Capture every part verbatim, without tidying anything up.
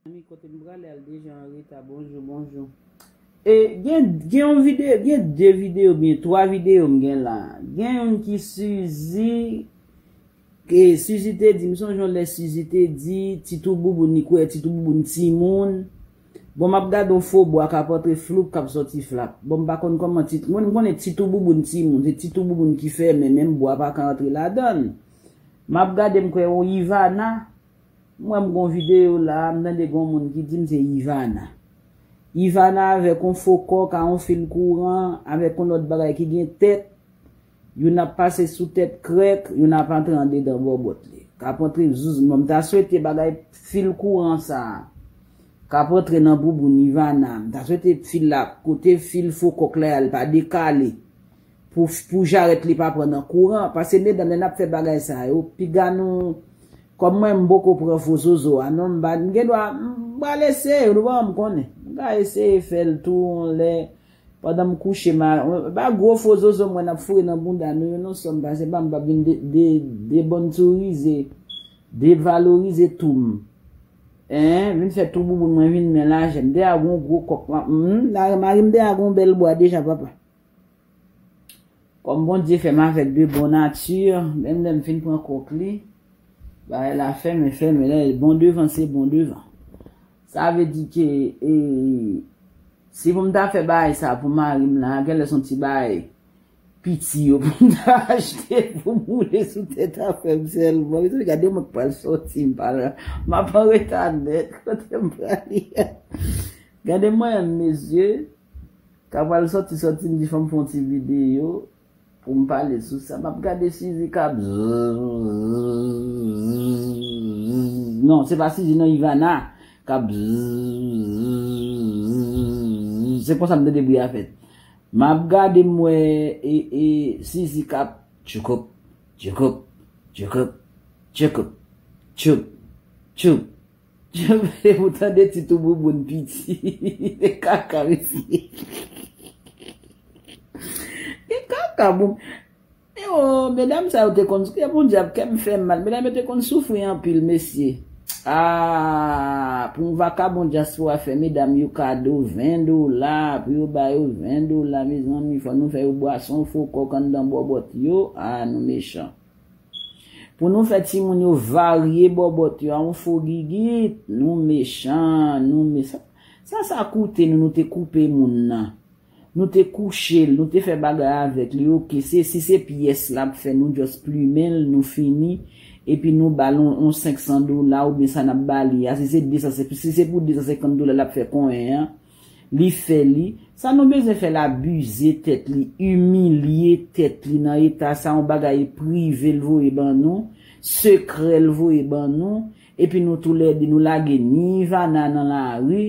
Zanmi, kote m prale al deja an reta. Bonjou, bonjou. E gen, gen yon videyo, gen de videyo, byen twa videyo m gen la. Gen youn ki Suzy, ke Suzy te di, m sonje yon lè Suzy te di, ti tou bouboun, li kwè ti tou bouboun timoun. Bon, m ap gade yon fo bwa k ap antre floup, k ap sòti flap. Bon, m pa konn kòman ti, mwen, m konnen ti tou bouboun timoun, se ti tou bouboun ki fèmen, menm bwa pa ka antre ladan l. M ap gade, m kwè yon Ivana. M wè m gon videyo la, m tande gon moun ki di m se Ivana. Ivana avèk yon fo kòk a yon fil kouran, avèk yon lòt bagay ki gen tèt, youn ap pase sou tèt krèk, youn ap antre andedan bòbòt li. K ap antre zouz, mwen m ta swete bagay fil kouran sa a, k ap antre nan bouboun Ivana, m ta swete fil la, kote fil fo kòk la, l pa dekale. Pou, pou jarèt li pa pran nan kouran. Paske medam, lè n ap fè bagay sa yo, piga nou, kòm mwen, m poko pran fo zozo a, non, m pa, m gen dwa, m pral eseye, nou pa wè m konnen. M ka eseye fè l tou, yon lè, pandan m kouche, m a, pa gwo fo zozo mwen n ap foure nan bounda nou yo, non, sòm, paske pa m p ap vin de, de, debontourize, devalorize tou m. Hein, vin fè tou bouboun mwen vin men lajè. M deja gon gwo kòk, m, m, mari m deja gon bèl bwa deja, papa. Kòm Bondye fè m avèk de bon nati, menm lè m fin pran kòk li, bagay la fèmen, fèmen, lè bon devan, se bon devan. Sa vle di ke, e, si pou m ta fè bagay sa pou mari m la, genlè se yon ti bagay piti yo pou m ta achte pou m woule sou tèt afè m sèlman. Mezanmi, gade mwen k pral sòti, m pral, m ap an reta nèt, kote m prale a. Gade mwen, mezye. Ka pral sòti, sòti, m di fò m fè yon ti videyo pou m pale sou sa. M ap gade Suzy k ap zzz. Non, se pa Suzy, non, Ivana k ap zzz. Se konsa m tande bri a fèt. M ap gade, m wè, e, e, Suzy k ap tchoukoup, tchoukoup, tchoukoup, tchoukoup, tchoup, tchoup. Ou tande ti tou bouboun piti. E kaka, mesye. E kaka, bon. E o, medam sa yo te konn, e bon dyab, kè m fè m mal. Medam yo te konn soufri anpil, mesye. Ah, pou yon vakabon dyaspora fè medam yo kado ven dola, pou yo ba yo ven dola, mezanmi, fò nou fè yo bwason fo kòk anndan bòbòt yo. Ah, nou mechan. Pou nou fè timoun yo varye bòbòt yo a yon fo gigit, nou mechan, nou me-, sa, sa, sa koute nou, nou te koupe moun nan. Nou te kouche l, nou te fè bagay avèk li, oke, se, si se pyès l ap fè, nou just plimen l, nou fini, epi nou ba l yon, yon senk san dola, oubyen sa n ap ba li a, si se de san, si se pou de san senkant dola l ap fè konyen an, li fè li. Sa nou bezwen fè l abize tèt li, imilye tèt li nan eta sa, yon bagay prive l voye ban nou, sekrè l voye ban nou, epi nou toulède, nou lage ni Ivana nan lari,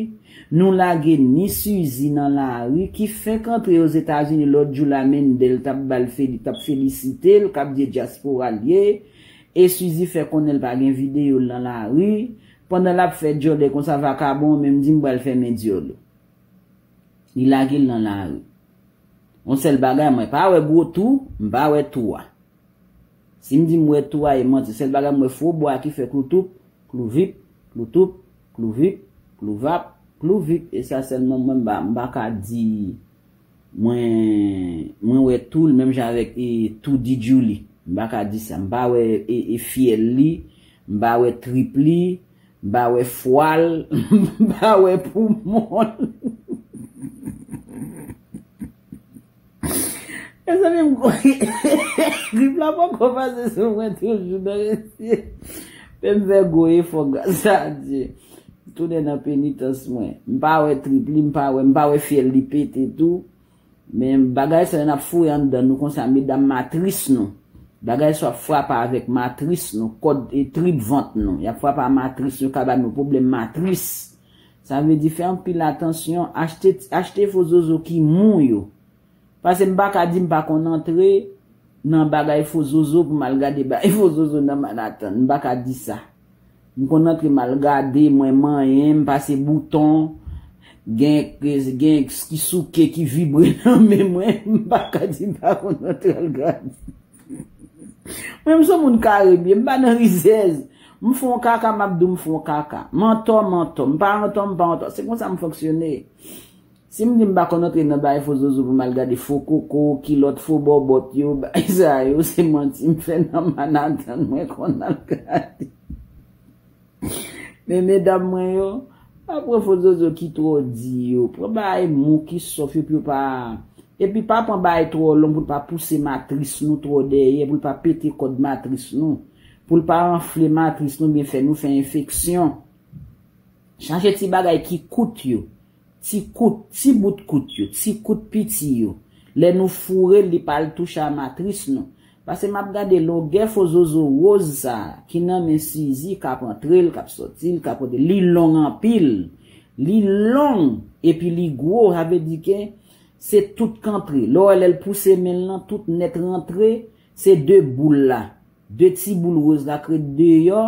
nou lage ni Suzy nan lari, ki fenk antre Ozetazini lòt jou la, Mendel t ap ba l feli-, t ap felisite l, k ap di dyaspora l ye, e Suzy fè konnen l pa gen videyo l nan lari, pandan l ap fè djòlè konsa, vakabon menm di m pral fèmen dyòl ou. Li lage l nan lari. Yon sèl bagay, mwen pa wè gwo tou, m pa wè tou a. Si m di m wè tou a, e manti. Sèl bagay, m wè fo bwa ki fè kloutoup, klouvip, kloutoup, klouvip, klouvap, klouvip. E sa sèlman mwen, m pa, m pa ka di mwen, mwen wè tou l, menm jan avèk, e, tou Didjou li. M pa ka di sa. M pa wè, e, e, fyèl li, m pa wè trip li, m pa wè fwa l, m pa wè poumon l. Mezanmi, m, grip la poko pase sou mwen toujou, non, mesye. Men m fè gwo efò, gras a Dye. M tounen nan penitans mwen. M pa wè trip li, m pa wè, m pa wè fyèl li pete tou. Men bagay sa yo n ap foure anndan nou konsa, medam, matris nou. Bagay sa yo ap frape avèk matris nou, kòd e trip vant nou. Y ap frape a matris nou, ka ba nou pwoblèm matris. Sa vle di fè anpil atansyon, achte, achte fo zozo ki mou yo. Paske m pa ka di m pa konn antre nan bagay fo zozo pou m al gade bagay fo zozo nan Manhattan. M pa ka di sa. M konn antre m al gade, mwen manyen, m pase bouton, gen, gen ki souke, ki vibre nan men mwen, m pa ka di m pa konn antre al gade. Mwen, m se yon moun kare byen, m pa nan rizèz. M fè yon kaka, m ap di w m fè yon kaka. M antò, m antò. M pa antò, m pa antò. Se konsa m fonksyone. Si m di m pa konn antre nan bagay fo zozo pou m al gade fo koko, kilòt, fo bòbòt yo, bagay sa yo, se manti m fè nan Manhattan, mwen konn al gade. Men medam mwen yo, pa pran fo zozo ki twò di yo. Pran bagay mou ki sòf yo pou yo pa. Epi pa pran bagay twò long pou l pa pouse matris nou twò dèyè, pou l pa pete kòd matris nou, pou l pa anfle matris nou, byen fè nou fè enfeksyon. Chache ti bagay ki kout yo, ti kout, ti bout kout yo, ti kout piti yo. Lè nou foure l, li pa al touche a matris nou. Paske m ap gade longè fo zozo woz sa a, ki nan men Sizi, k ap antre l, k ap sòti l, k ap antre l. Li long anpil. Li long, epi li gwo, sa vle di ke se tout k antre. Lè w wè lè l pouse men l lan, tout nèt rantre, se de boul la. De ti boul woz la k ret deyò,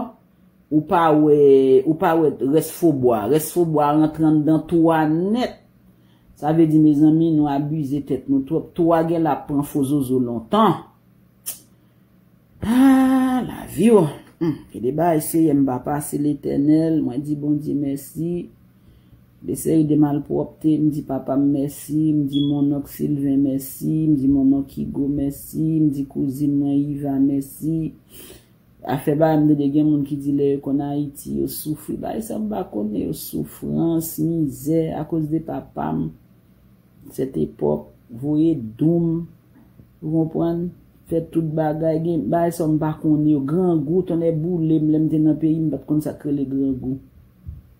ou pa wè, ou pa wè rès fo bwa. Rès fo bwa rantre anndan tou a nèt. Sa vle di, mezanmi, nou abize tèt nou twòp. Tou a gen la pran fo zozo lontan. Ah, lavi o. Hmm, gen de bagay, Seyè m papa, se Letènèl, mwen di Bondye mèsi. De seri de malpwòpte, m di papa m mèsi, m di mon onk Sylvain mèsi, m di mon onk Hugo mèsi, m di kouzin mwen Iva mèsi. Afè bagay m tande gen moun ki di lè yo konn Ayiti, yo soufri. Bagay sa m pa konnen, yo soufrans, mizè, akoz de papa m. Sèt epòk, voye doum, ou konprann? Fè tout bagay, gen bagay sa m pa konnen yo. Grangou, tonnè boule m, lè m te nan peyi m, m pa t konn sa k rele grangou.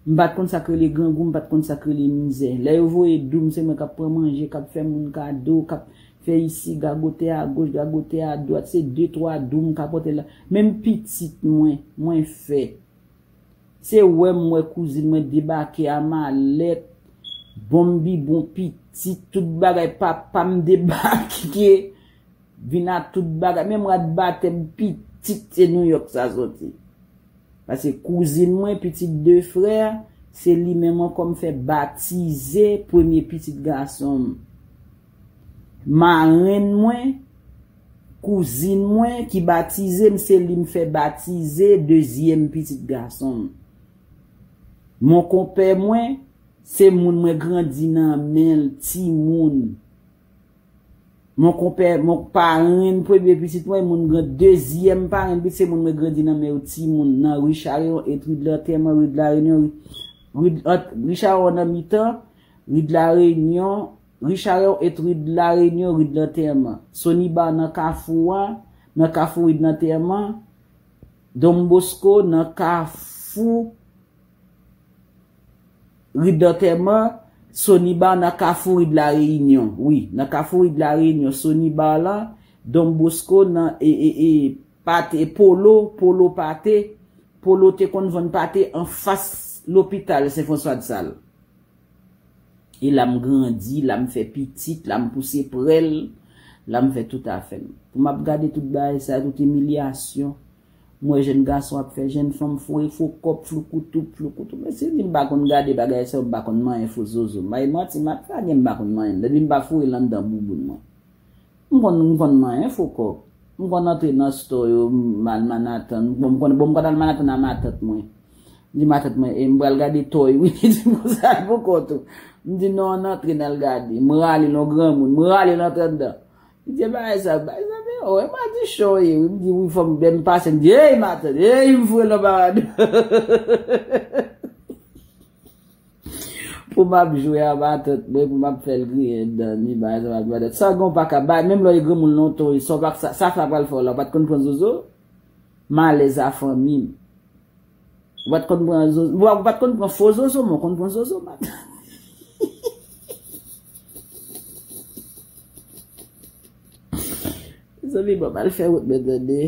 M pa t konn sa k rele grangou, m pa t konn sa k rele mizè. Lè yo voye doum, se mwen k ap pran manje, k ap fè moun kado, k ap fè isi, gagote agoch, gagote adwat, se de twa doum m ka pote la. Menm pitit mwen, mwen fè. Se wè m wè kouzin mwen debake a malèt, bon bibwon pitit, tout bagay, papa m debake, vin a tout bagay. Menm rad batèm pitit, se Nouyòk sa soti. Paske kouzin mwen, pitit de frè, se li menm ankò m fè batize premye pitit gason m. Marenn mwen, kouzin mwen ki batize m, se li m fè batize dezyèm pitit gason m. Mon konpè mwen, se moun mwen grandi nan men l, timoun. Mon konpè, mon parenn premye pitit mwen, moun gran, dezyèm parenn pitit, se moun mwen grandi nan men yo timoun, nan ri Chayon, et ri de Lantèman, ri de la Reyinyon, ri, ri, ant, ri Chayon nan mitan, ri de la Reyinyon, ri Chayon, et ri de la Reyinyon, ri de Lantèman. Soniba nan kafou a, nan kafou ri de Lantèman, Don Bosco nan kafou ri de Lantèman, Soniba nan kafou ri de la Reyinyon. Wi, nan kafou ri de la Reyinyon, Soniba la, Don Bosco nan, e, e, e, pate, Polo, Polo pate, Polo te konn vann pate anfas lopital Sen Franswa de Sal. E la m grandi, la m fè pitit, la m pouse prèl, la m fè tout afè m. Pou m ap gade tout bagay sa, tout imilyasyon, m wè jèn gason ap fè jèn fanm foure fo kòb, floukoutou, floukoutou. Men si m di m pa konn gade bagay sa yo, m pa konn manyen fo zozo. M bay manti, m ap lage m pa konn manyen. Depi m pa foure l anndan bouboun mwen. M konn, m konn manyen fo kòb. M konn antre nan store yo, m al Manhattan. Bon, m konn, bon, m konn al Manhattan a matant mwen. M di matant mwen, e m pral gade toy, wi. Li di m konsa, l poko tou. M di non, ann antre, n al gade. M rale l, yon granmoun. M rale l antre anndan. Li di, e bagay sa, bagay sa, men, o, e madichon ye, wi. M di, wi, fò m, lè m pase, m di, ey, matant, ey, m foure l nan parad. Pou m ap jwe a matant mwen, pou m ap fè l griyen dan ni bagay sa, bagay sa. Sa gen w pa ka bay, menm lè w e granmoun lontan, sa w pa, sa, sa, sa pral fè w la, w pa t konn pran zozo? Malèz a fanmi m. Ou pa t konn pran zozo, ou pa t konn pran fo zozo, men w konn pran zozo, matant. Zanmi, bon, m al fè wout mwen tande.